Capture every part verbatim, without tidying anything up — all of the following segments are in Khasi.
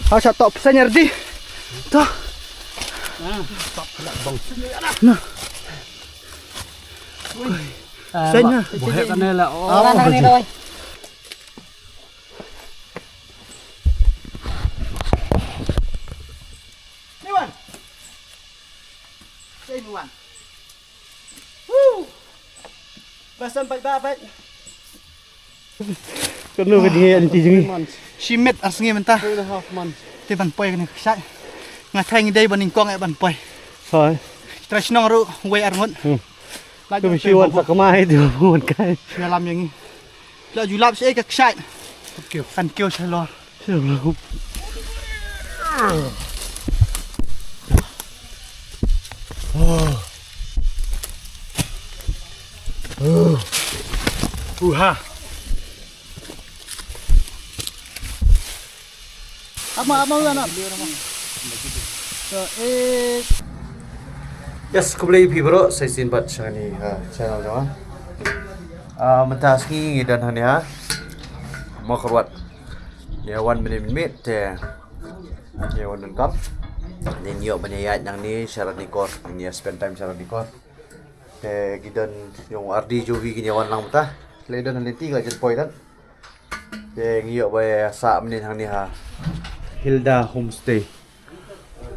Ha, sa tok pisa nyar di. To. Na. Sen na. Bohek kane la. Oh. Ni wan. Sen wan. Woo! Ba san bad ba bad. Kano ka jingïaid lynti jong ngi? Shi miet ar sngi mynta. Three and a half months. Te ban poi kane ka kshaid. Nga tharai ngi dei ban nyngkong eh ban poi. Hooid. Trai shnong ruh wei ar ngut. Hmm. Lait. Ka ba shi wan sa kamai te wan kai. Ïalam ïa ngi. La ju lap shi ka kshaid. Kan kiew. Kan kiew shalor. Shalor. Oh. Oh. Uh, ha. Ama, ama, ama. So, eh. Yes, khublei phi baroh, sa shisien pat sha kane, ah, channel jong nga. Ah, mynta sngi ngi don hangne ha Mawkyrwat. Ngi wan mynne mynmiet te ngi wan donkam. Ngi ïoh ban ïaid nangne sha Ranikor, ngi spend time sha Ranikor. Te ki don jong ardi jovi ki wan lang mynta. Lei don lynti ka jen poi dan. Te ngi ïoh ba ïa sah mynnin hangne ha Hilda Homestay.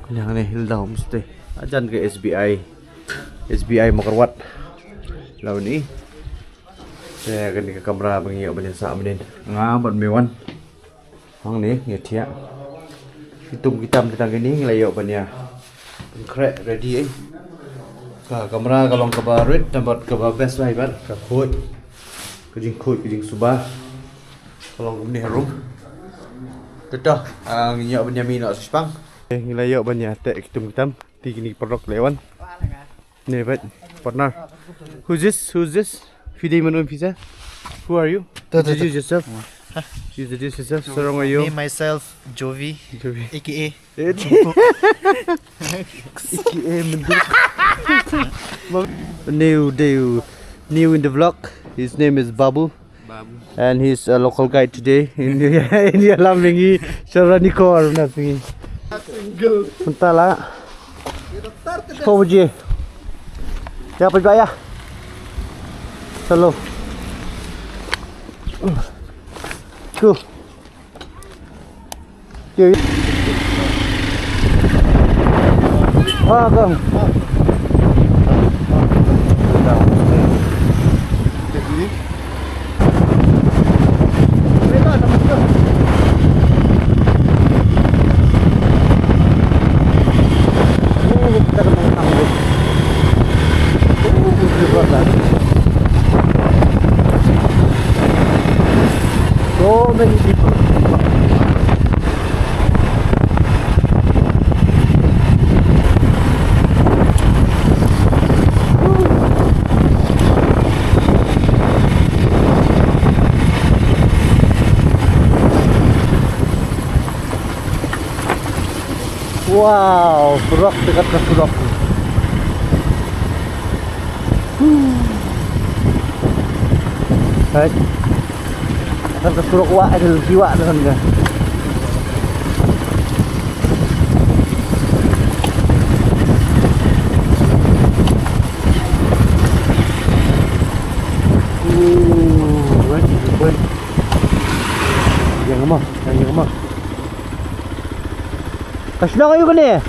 Kane hangne Hilda Homestay. Hajan ka S B I. S B I Mawkyrwat. Law ni. Te kane ka kamra ba ngi ïoh ban ïa sah mynnin. Nga bad Mewan. Hangne ngi thiah. Ki tum ki tam te tang kine ngi la ïoh ban ïa pynkhreh ready eh. Ka kamra ka long kaba rit namar kaba best lai bad ka khuid. Ka jingkhuid ka jingsuba. Ka long kumne ha room. Te to, ah, ngi ïoh ban ïa mih noh sa spang. Eh, ngi la ïoh ban ïa teh ki tum ki tam. Te kine ki paralok la wan. Ne, wait, partner. Who's this? Who's this? Phi dei mano phi sa? Who are you? Tuh, tuh, tuh. Introduce yourself. Huh? Introduce yourself. Sarong ayo. Me, myself, Jovi. Jovi. A K A. A K A Menduk. New, new, new in the vlog. His name is Babu. Babu. And he's a local guide today in, in Yalam Mengi, Saranikor, na Mengi. Mentala. Kau je. Ya, apa ya? Hello. Go. So many people. Wow, surok dekat ke surok. Hai. Kan ka surok wah, ada lebih wah dengan dia. Uh, wait, wait. Yang lemah, yang lemah. Ka shnong aïu kane?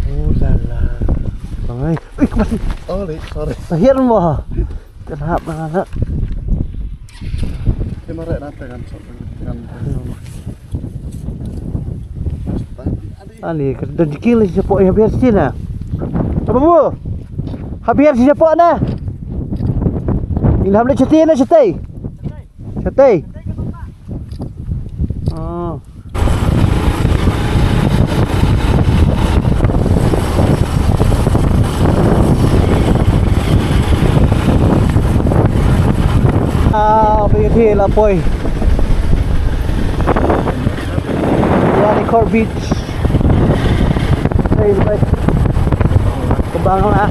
Oh la la. Bang ai. Ui, ka masi. Oh, late, sorry. Ka hiar mo. Kan hap na na. Kena rek na tekan, tekan. Ani, ka don jiking la shapoh, habiar sini na. Apa bu? Habiar sini shapoh na. Ngi la hap leit shatei na, shatei. Shatei. Oh. Ah, phi la poi. Ranikor Beach. Hey, bye. Kembang lah.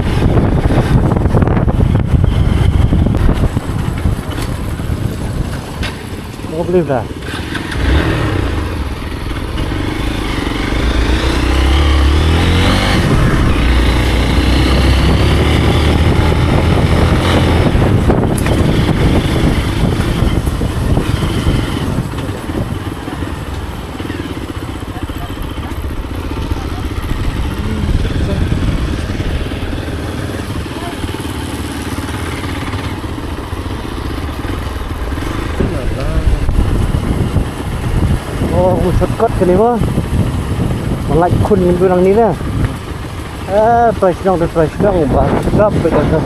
Ka believe da. Oh, u shortcut kane ba. Malai khun ngan tu nang ni na. Eh, trai shnong, trai shnong ba. Dap ba dah.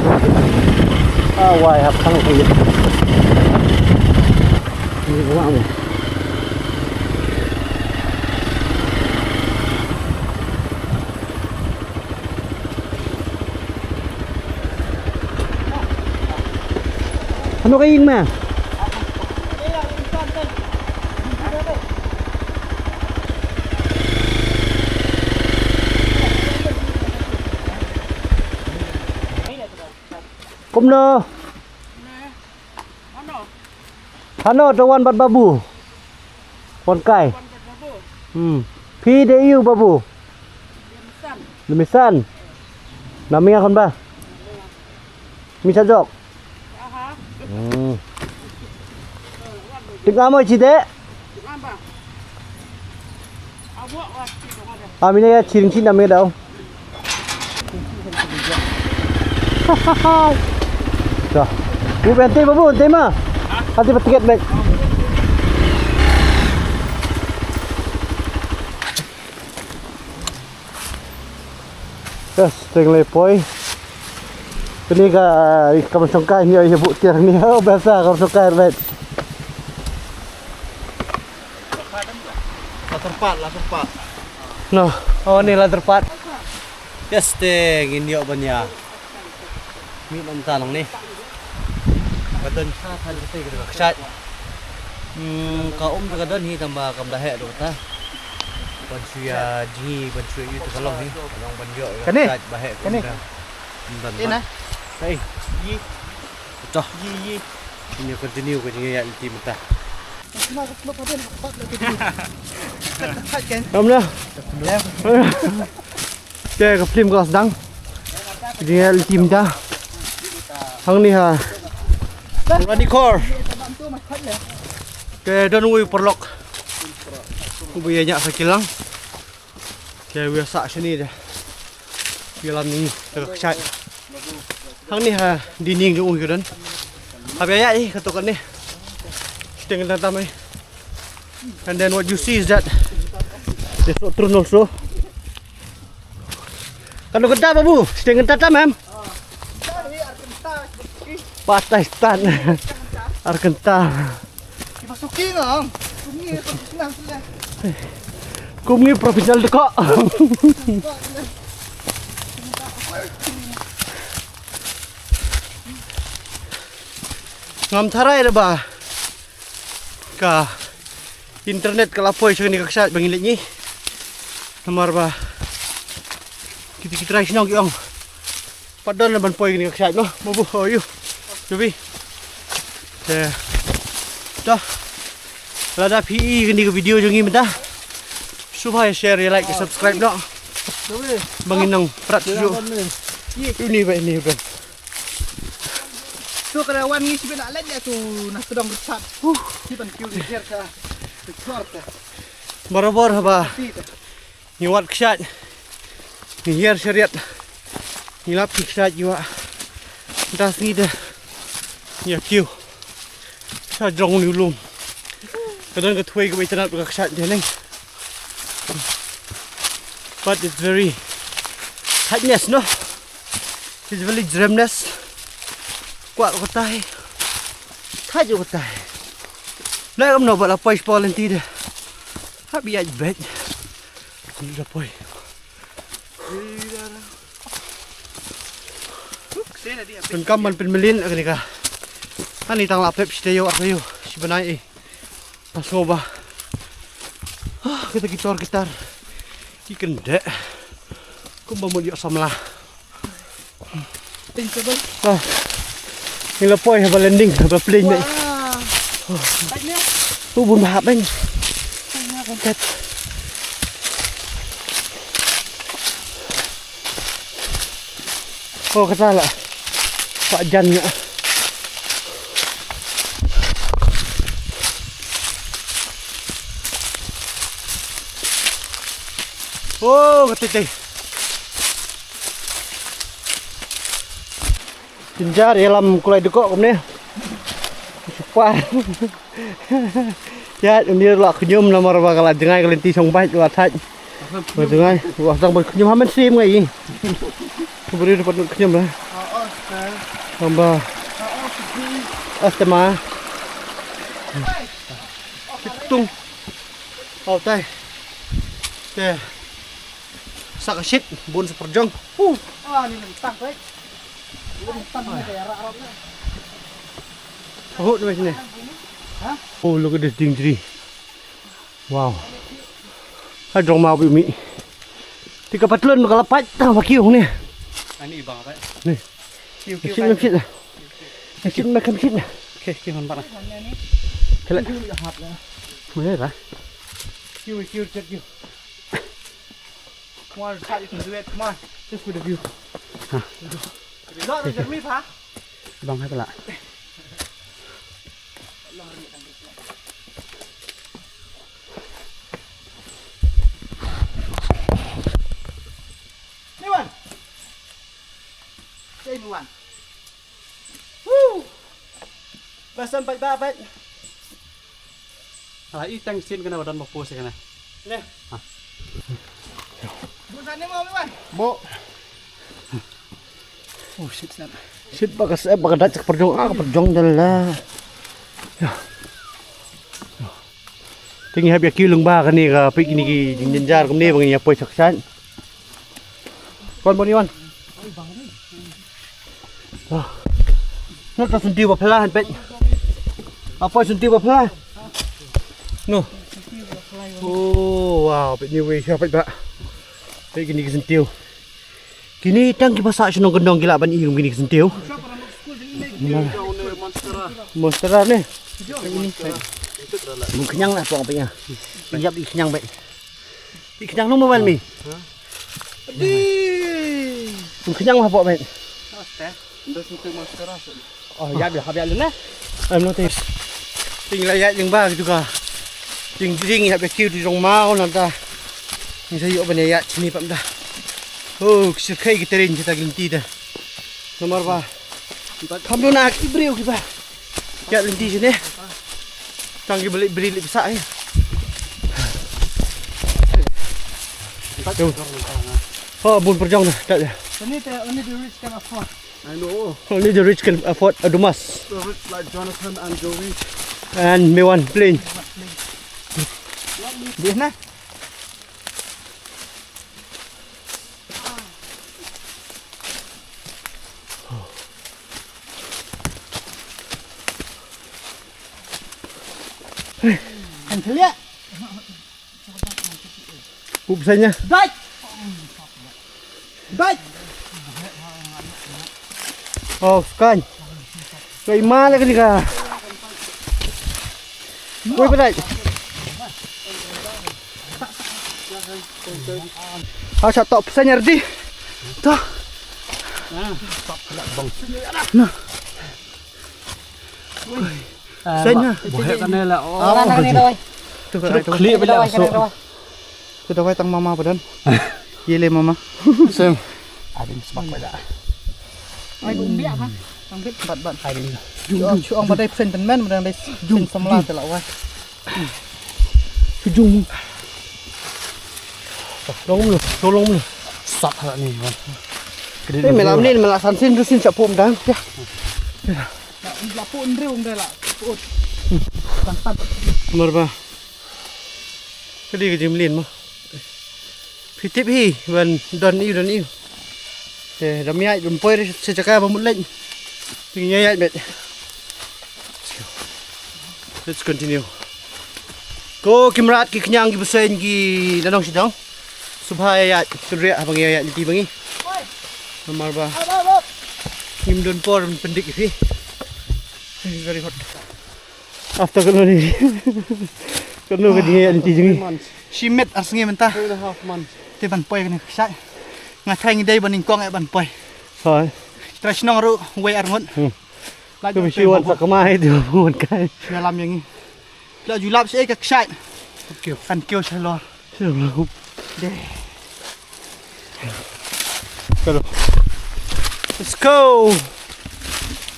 Ah, wai hap khang ka ye. Ni ba mo. Hano ka ïing ma? Kumno? Hano to wan bad babu. Wan kai. Hmm. Phi dei ïa u babu. Dei misan. Na mia khun ba. Misa jok. Hmm. Ting amo chi de. Ami ne ya chiring chi na me dau. Dah. Bu bente babu, bente ma. Ati ba tiket bek. Yes, teng le poi. Kini ka kam songkai ni ya bu tiar ni. Oh, biasa kam songkai bek. La terpat, la terpat. No, oh ni la terpat. Yes, te ngin ïoh ban ïa mih na mynta nang ni. Ka don sa sa jete ka kshaid. Hmm, ka um ka don hi tang ba kam da heh ruh kata. Ban shu ïa jngi, ban shu ïa ïu te ka long hi. Ka long ban ïoh ka kshaid ba heh ka um da. Ina. Ei. Yi. Betul. Yi, yi. Ini continue ka jingïaid lynti mynta. Kam na. Te ka film ka sdang. Ka jingïaid lynti mynta. Hangne ha Ranikor. Te don uwei u paralok uba ïaineh sa kilang. Te u ïa sah shane de. U ïalam ïa ngi da ka kshaid. Hangne ha dining jong u ka don. Hap ïa ïaid hi kato kane. Shiteng kynta tam hi. And then what you see is that there's no throne also. Kano kynta babu? Shiteng kynta tam em? Patai stan. Ar kynta. Ki ba suki ngam. Kum ngi professional sila. Kum ngi professional deko. Ngam tharai da ba ka internet ka la poi sha kane ka kshaid ba ngi leit ngi. Namar ba kita kita trai shnong ki ong. Pat don ban poi kane ka kshaid noh, mo bu, oh, yu. Jubi. Te. Dah. Lada phi i kane ka video jong ngi mynta, sngewbha share, like, subscribe noh. Ba ngin nang prat shuh. Uni ba ini udah. So kada wan ngi sibin alet ya tu na sedang bersat. Huh. Ni ban kiu ni share ka. Share ka. Barabor haba. Ngi wad kshaid. Ngi hiar shariat. Ngi lap ki kshaid ngi wad. Mynta sngi te ngi ïa kiew sha jrong une u lum. Ka don ka thwei kaba itynnad bad ka kshaid te neng. But it's very tightness, no? It's very jremness. Kwah katai. Thait katai. Lai kam no ba la poi spol lynti de. Hap ïaid beit. Ni la poi. Pyn kam ban pynmlien kane ka. Ani tang la pep shi taïew ar taïew shi bnai eh. Nga sngew ba, ah, kita ki tor ki tar ki kyndeh kumba mut ïoh samla. Ngi la poi haba landing haba plane ne. U bun bha bang. Oh, kata la. Pak jan nga. Oh, kata te. Jynjar ïalam kulai dukok kumne. Super. Ïa, uni la khñium namar ba ka la jngai ka lynti shong bait la thait. Ba jngai, ba tang ba khñium ha mynsiem ngai. Ka bri dapat khñium la. Hamba. Astema. Tung. Au tai. Te. Sa ka shit, bun sa pyrjong. Huh. Ah, ni lem tang, right? Lem tang ni ka ïarap rap na. Oh, ni sini. Ha? Oh, look at this ding tree. Wow. Hai drong mau bi mi. Ti ka patlon ka la pait tang ba kiu ni. Ani bang apa? Ni. Kiu kiu. Shit, shit. Shit, ma kam shit. Okay, kiu hon bana. Kala. Mana lah? Kiu kiu chat kiu. Come on, Pat, you can do it. Come on. Just with a view. Ha. Not with me, Pa. Bang hai pala. Ni wan. Say ni wan. Woo! Ba san bait ba bait. Ala i tang sin kana wadan ba pose kana. Ne. Ha. Bu san ni mo mi wan. Bo. Oh shit san. Shit ba ka sep ba ka dak pyrjong ah pyrjong dan la. Ya. Tingi hap ïa kiu lyngba kane ka pik kine ki jynjar kumne ba ngin ïa poi shakshait. Kon boni wan. Ah. Nol ta sunti ba phla han pek. Apa sunti ba phla? No. Oh wow, pek ni wei siapa ba. Pek kini ki sunti. Kini tang ki ba sa shnong kendong ki lah ban ïung kini ki sunti. Monstera ne. Mun kenyang lah pok pek nya. Ijap i kenyang pek. Ti kenyang nung mobile mi. Ti kenyang mah pok met. Oh ya biar habis lu nah. Em no tis. Ting la ya jing ba gitu ka. Ting jing ya be kiu di rong mau nanta. Ni sa yo bane ya chini pam da. Oh, kisir kai kita rin kita ginti da. Nomor ba. Kam do na ki breu ki ba. Ya lenti sini. Tang ki beli beri lip sa eh. Oh, bun perjong dah, dah ya. Only the, only the rich can afford. I know. Only the rich can afford a Dumas. The rich like Jonathan and Joey. And me one plane. Dia na. Kan keliak. Pup sanya. Dai. Dai. Oh, skan. Kai mana ka ni ka. Woi, berai. Ha, sa tok pesan nyar di. Toh. Nah. Pesan ha. Bohek kan la. Oh. Tu ka klik bela so. Tu dawai tang mama padan. Ye le mama. Sem. Adin semak pada. Ai bung biak ha. Tang bit bat bat. Ai bung. Chuang pada pesan ten men, pada dai pesan samla te la wai. Hujung. Long mulu, long mulu. Sat ha ni. Ni melam ni mela san sin tu sin chapum dang. Ya. La pun riung de la. Pun. Tang tan. Marba. Kadi ka jingmlien mo. Phi tip hi ban don ïu don ïu. Te dam ïaid dam poi re sa jaka ba mut leit. Te ngin ïaid met. Let's continue. Ko ki mrad ki khñiang ki bseiñ ki da nong shnong. Sngewbha ïaid kynriah haba ngi ïaid lynti ba ngi. Namar ba ngim don por ban pyndik ïa phi. This is very hot. After kano ni? Kano ka jingeh lynti jong ngi? Shi miet ar sngi mynta. Two and a half months. Te ban poi kane ka kshaid. Nga tharai ngi dei ban nyngkong eh ban poi. Hooid. Trai shnong ruh wei ar ngut. Hmm. Lait. Ka jong bisi te wan ba sa kamai te wan kai. Ïalam ïa ngi. La ju lap shi ka kshaid. Kan kiew. Kan kiew shalor. Shalor. Dei. Let's go.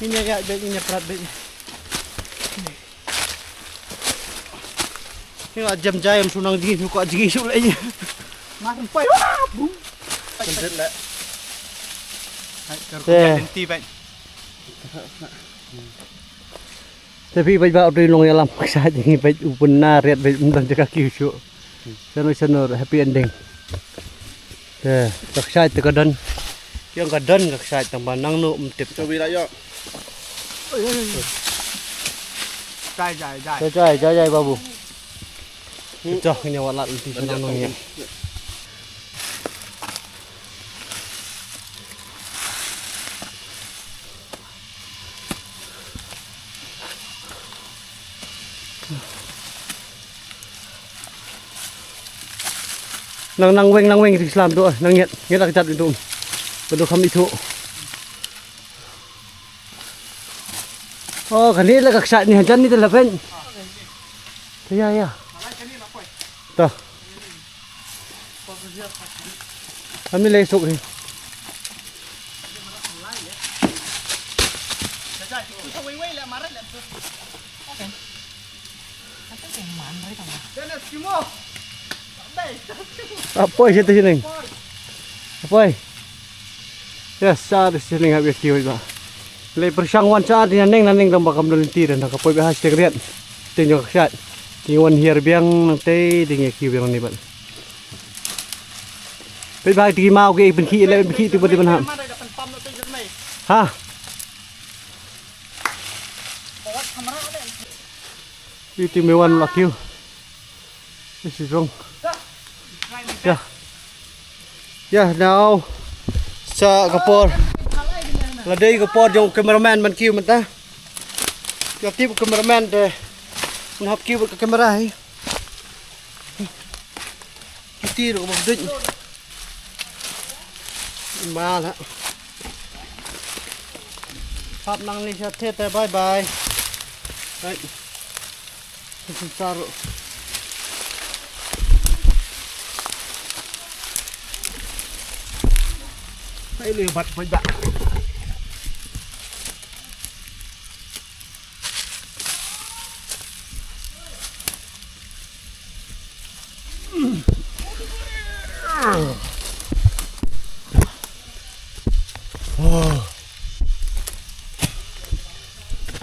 Ngin ïa ïaid beit, ngin ïa prat beit. Ngi la jem jai, ym shu nang jngi, shu kwah jngi shu leh. Mar poi, wah, bum. Kan rit leh. Hai, ka rukom lynti beit. Te phi beit ba u dei long ïalam ka kshaid jong ngi beit u pynna riat beit um don jaka kiew shuh. Shano shano happy ending. Te ka kshaid te ka don. Ki ong ka don ka kshaid tang ba nangno um tip. Ka wi la ïoh. Jai jai jai. Jai jai jai jai babu. Te joh ngin ïa wat lad lynti sha nangno ïa. Nang, nang weng, nang weng, ri slam tu, nang ngiat, ngiat la ka jat tu. Ba tu kham ithuh. Oh, kane la ka kshaid ni hajan ni te la pen. Te ïa, ïa. Ta. Ami lei suk hi. Apoi sha te sha neng. Apoi. Yes, sha te sha neng hap ïa kiew ba. Lei pyrshang wan sha te sha neng, na neng dang ba kam don lynti, dang ka poi ba ha sha te riat. Te jong ka kshaid. Te wan hiar biang nang te, te ïa kiew biang ni ba. Peit ba ki maw ki pynkhih, leh pynkhih tu ba dei ban hap. Ha. Iti me wan la kiew. This is wrong. Yeah. Yeah, now. Sa ka por. La dei ka por jong cameraman ban kiew mynta. Ïa tip cameraman te. Ngan hap kiew ka camera hi. Kiti ruh ka ba dei. Ba la. Hap nang ni sha the te, bye bye. Hai. Sensar. Hai le bat bat bat. Uh,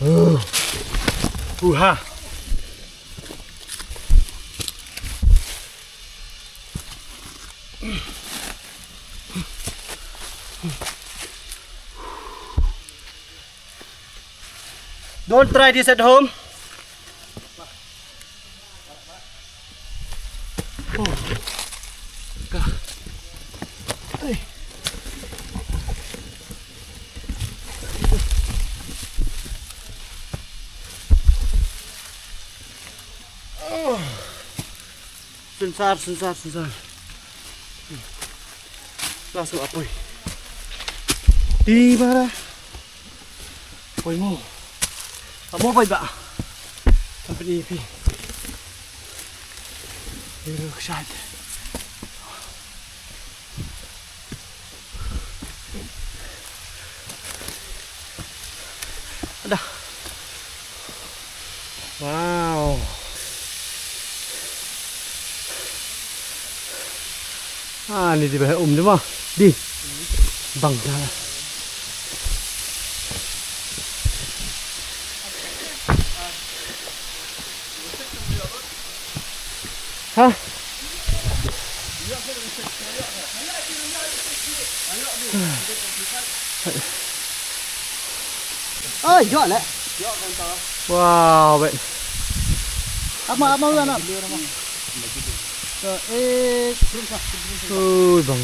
uh, uh, ha. Don't try this at home. Oh. Ka. Hey. Oh. Sensar, sensar, sensar. Langsung apoi. Di mana? Poi mo. Amo poi ba. Company pi. Ini kshaid. Ada. Wow. Ah, ni di bah um di mah. Di. Bang dah. Ha? Oi, jok leh. Wow, bet. Apa, apa, apa, apa? So, eh, ui, bang.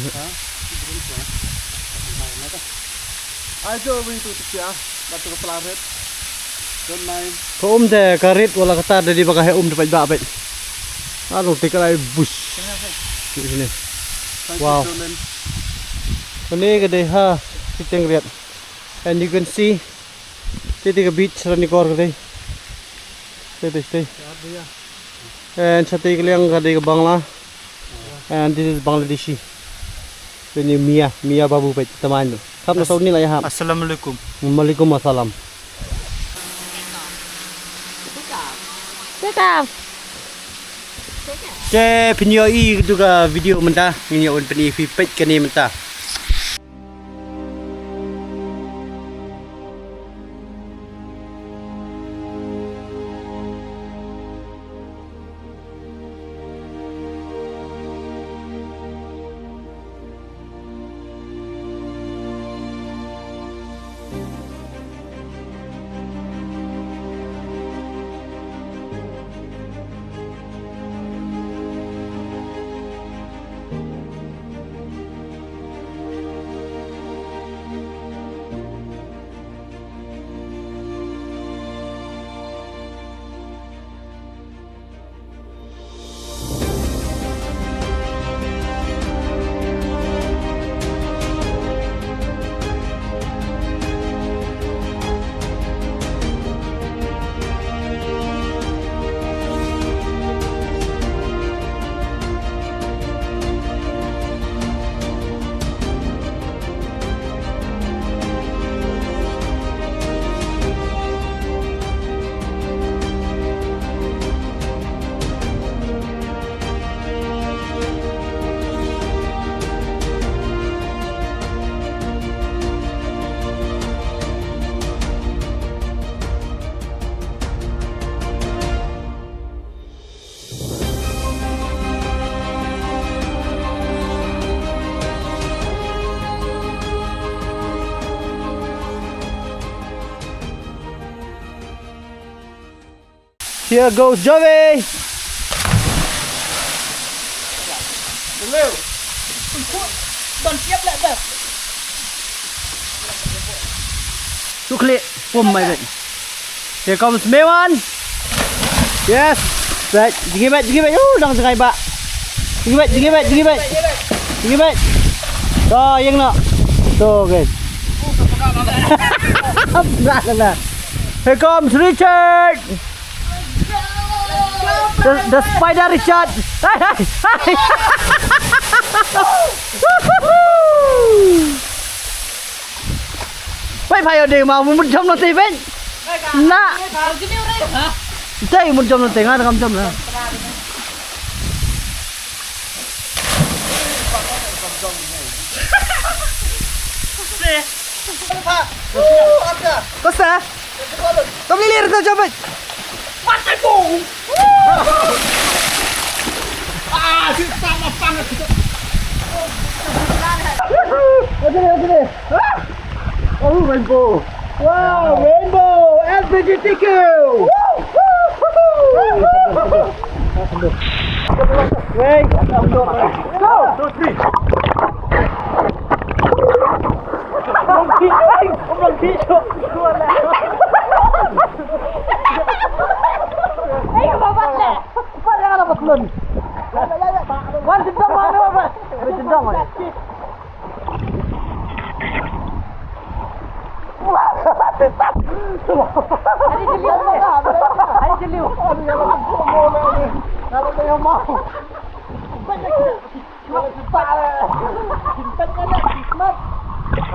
Ai, jok, wing tu, tu, ya. Batu ke pelar, bet. Ka um te ka rit wala ka tar da dei ba ka heh um te paidbah peit. Ado te ka lai bush. Sini. Wow. Kane ka dei ha Siteng Riat. And you can see, te te ka beach Ranikor ka dei. Te te te. And shatei ka liang ka dei ka Bangla. And this is Bangladeshi. Kane Mia, Mia Babu peit, tamain tu. Khap na Saudi la ïahap. Assalamualaikum. Waalaikum assalam. Pick up. Te phin ïohi tu ka video mynta, ngin ïoh ban pyni phi peit kane mynta. Here goes Jovi. Hello. Ban siap lah dah. Sukli pum mai ben. Here comes Mewan. Yes. Right. Jigi bet, jigi bet. Uh, dang jigi ba. Jigi bet, jigi bet, jigi bet. Jigi bet. To, yang nak. To, guys. Dah, dah, dah. Here comes Richard. The, the spider Richard. Hai, hai, hai. Wei, phai ïa dei ma, mut jam na te ben. Na. Te mut jam na te, nga kam jam na. Ko sa? Kam lilir to jam ben. Patay po! Ah, si sama pangat. Oke deh, oke deh. Ah! Oh, rainbow. Wow, rainbow. L G B T Q. Wait. Go. Two, three.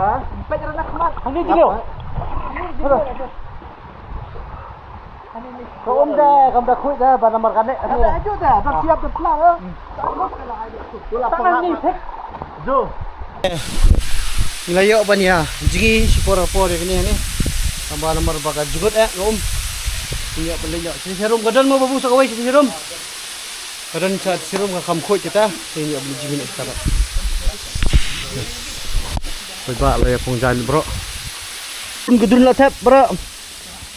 Ha? Ka um da, kam da khuid da, ba namar kane. Ada aja da, dah siap dah pulang, eh. Tangan ni, thik. Jo. Ngi la ïoh ban ïa jngi shipor ha por ïa kane ne. Tang ba namar ba ka jngut eh ka um. Ngi ïoh ban leit ïoh. Shi sharum ka don mo babu sa kawei shi sharum. Ka don sa sharum ka kham khuid kita. Ngi ïoh ban jngi ne kita. Paidbah la ïa phong jan bro. Ka dun la thep bro.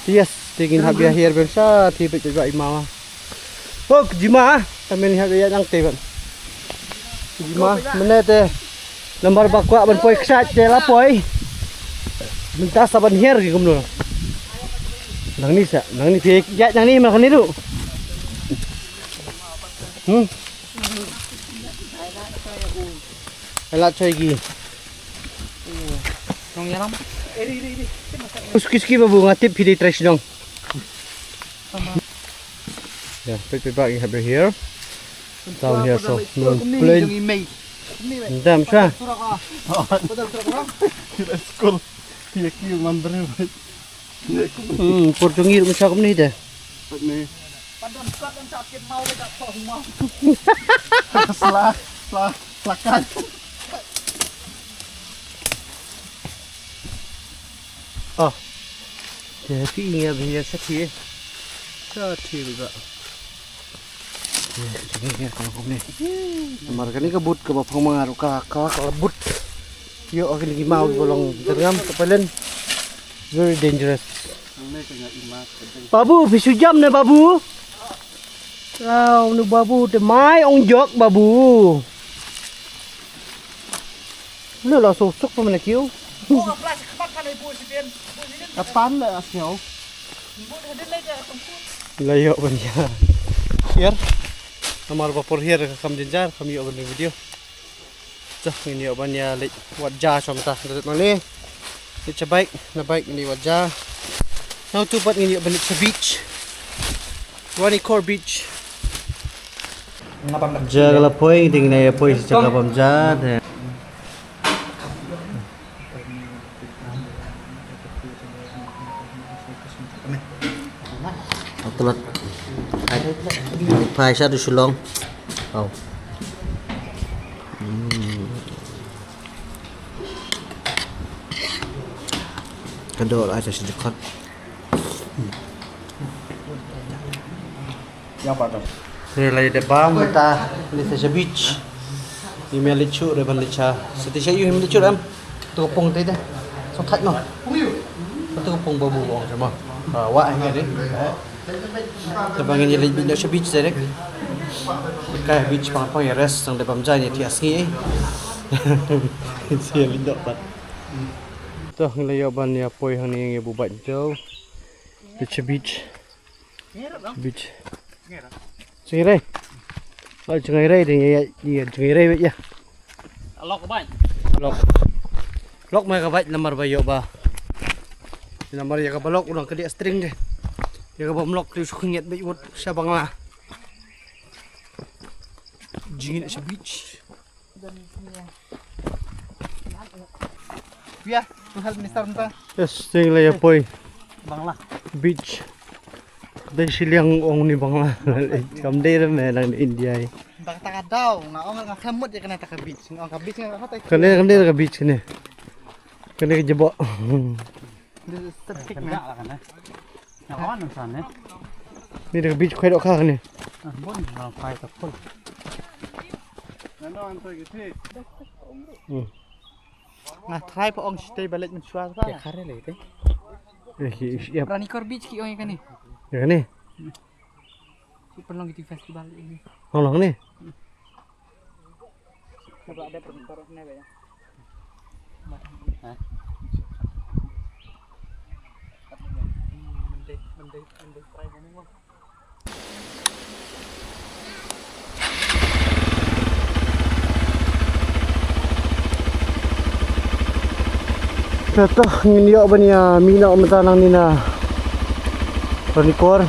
Yes, te ngin hap ïa hiar ben sa te paidbah i mawa. Hok, jima, ta men hap ïa nang te ban. Jima, mynne te. Namar ba kwah ban poi kshaid te la poi. Mynta sa ban hiar ki kumno. Nangni sa, nangni phi, ya, nangni ma kani lu. Hmm. Ala choi gi. Nong yalam. Uski ski babu ngatip phi di trash dong. Ya, pit pit bak have here. Down here so, no plain. Dam sa. School. Ya ki man bre. Hmm, por jong ngi ruh mynta kumne de. Kumne. Sla, sla, sla kat. Oh. Te phi ngi ba ïa sa thi. Sa thi ba. Namar kane ka but kaba phong ma nga ruh ka, ka, ka but. Ïoh kine ki maw kiba long dyrngam ka palen. Very dangerous. Babu, phi shu jam ne babu? Wow, ne babu te mai ong jok babu. Ne la suk suk pa mane kiu. Kapan la asnyo. La ïoh ban ïa. Share. Namar ba por hiar ka kam jynjar kam ïoh ban video. Te ngin ïoh ban ïa leit wat ja shwa mynta. Da dep nane. Leit sha bike, na bike ngin ïoh wat ja. Nangtu pat ngin ïoh ban leit sha beach. Ranikor Beach. Ja ka la poi, ding na ïa poi sha ka bam ja. Te. Atlat. Phai sha du Shillong. Au. Hmm. Ka dor ai sha shi dkhot. Te la ïa dep bam mynta leit sha beach. Ngim ïa leit shuh re ban leit sha. Sa te sha ïu ngim leit shuh em. Tu ka pung te te. Song thait mo. Tu ka pung ba bu ong sha mo. Ah, wah ngi de. Te ba ngin ïa leit beach sha beach direct. Ka beach pang pang ïa rest sang de bam jai ni ti as ngi. Si ïa leit dok pat. To ngi la ïoh ban ïa poi hangne ngi bu bait to. Beach, beach. Beach. Jngai rei. Ba jngai rei ding ïa, ïa jngai rei ïa. Lok ba. Lok. Lok mai ka bait namar ba ïoh ba. Namar ïa ka ba lok u nang ka dia string de. Ïa ka bym lok te u shu khyndiat beit wut sha Bangla. Jingin sha beach. Pia, tu health minister mynta. Yes, jing la ïa poi. Bangla. Beach. Dei shiliang ong ni Bangla. Kam dei re me nang India. Bang ta ka daw, nga ong nga khlem mut ïa kane ta ka beach. Nga ong ka beach nga kata. Kane, kane ka beach kane. Kane ka jabok. This is septic, man. Nga wan nang san, eh. Ni da ka beach khoi dok kha kane. Ah, bon, nga phai ta phul. Hmm. Nga try pa ong sitei ba leit mynshuwa ba. Ya khare le te. Eh, ki, ya. Ranikor Beach ki ong ïa kane. Ïa kane. Ki pynlong ki festival ïa kane. Long long ne. Te to ngin ïoh ban ïa mih noh mynta nangne na Ranikor.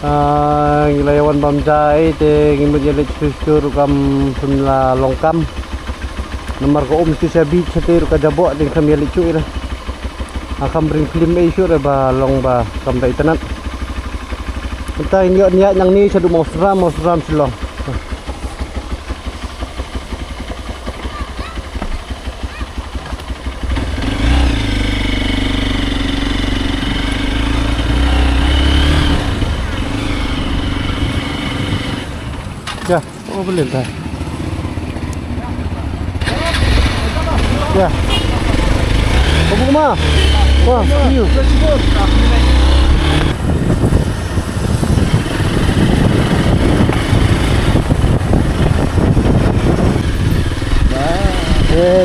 Ah, ngi la ïa wan bam ja ei te ngi mut ïa leit shuh shuh ruh kam shym la long kam. Namar ka um shuh sha beach te ruh ka jabok te ngim kham ïa leit shuh ei re. Ngam kham ring film ei shuh re ba long ba kam da itynnad. Mynta ngin ïoh ñiah nangne shaduh Mawsynram, Mawsynram Shillong. Ya, oh, boleh dah. Ya. Kamu ma? Wah, you. Eh,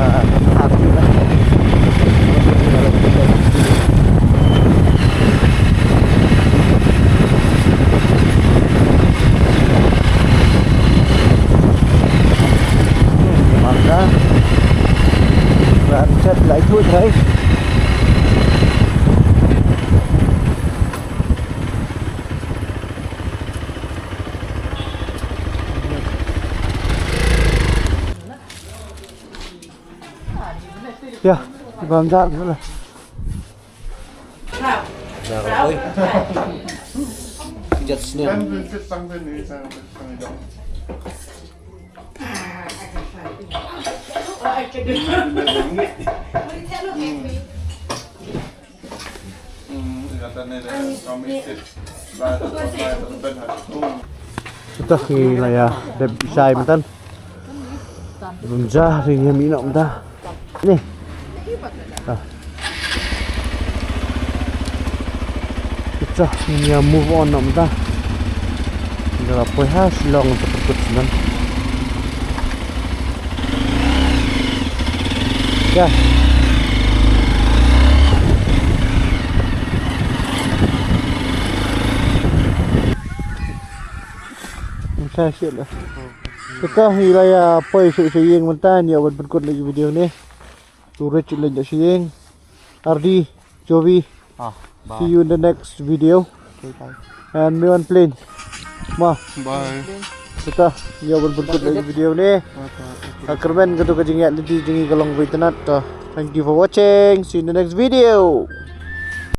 ah, Mangga. Ranchet lai tu trai. Ya, bang jar lah. Jar oi. Just snow. Kita ngi la ïa dep shai mynta. Bun ja ri ngi ïa noh mynta. Ni. Ah. Kita ngi ïa move on noh mynta. Ngi la poi ha Shillong sa pyrkut shuh. Ya. Sa shit lah. Kita ngi la ïa poi sha ïing mynta, ngi ïa wan pynkut ïa ki video ne. To reach lane sha ïing. Ardi, Jovi. Ah, bye. See you in the next video. Okay, bye. And me wan plane. Ma. Bye. Kita ngi ïa wan pynkut ïa ki video ne. Bye, bye. Okay. Ka kyrmen katu ka jingïaid lynti jong ngi ka long ba itynnad. Thank you for watching. See you in the next video.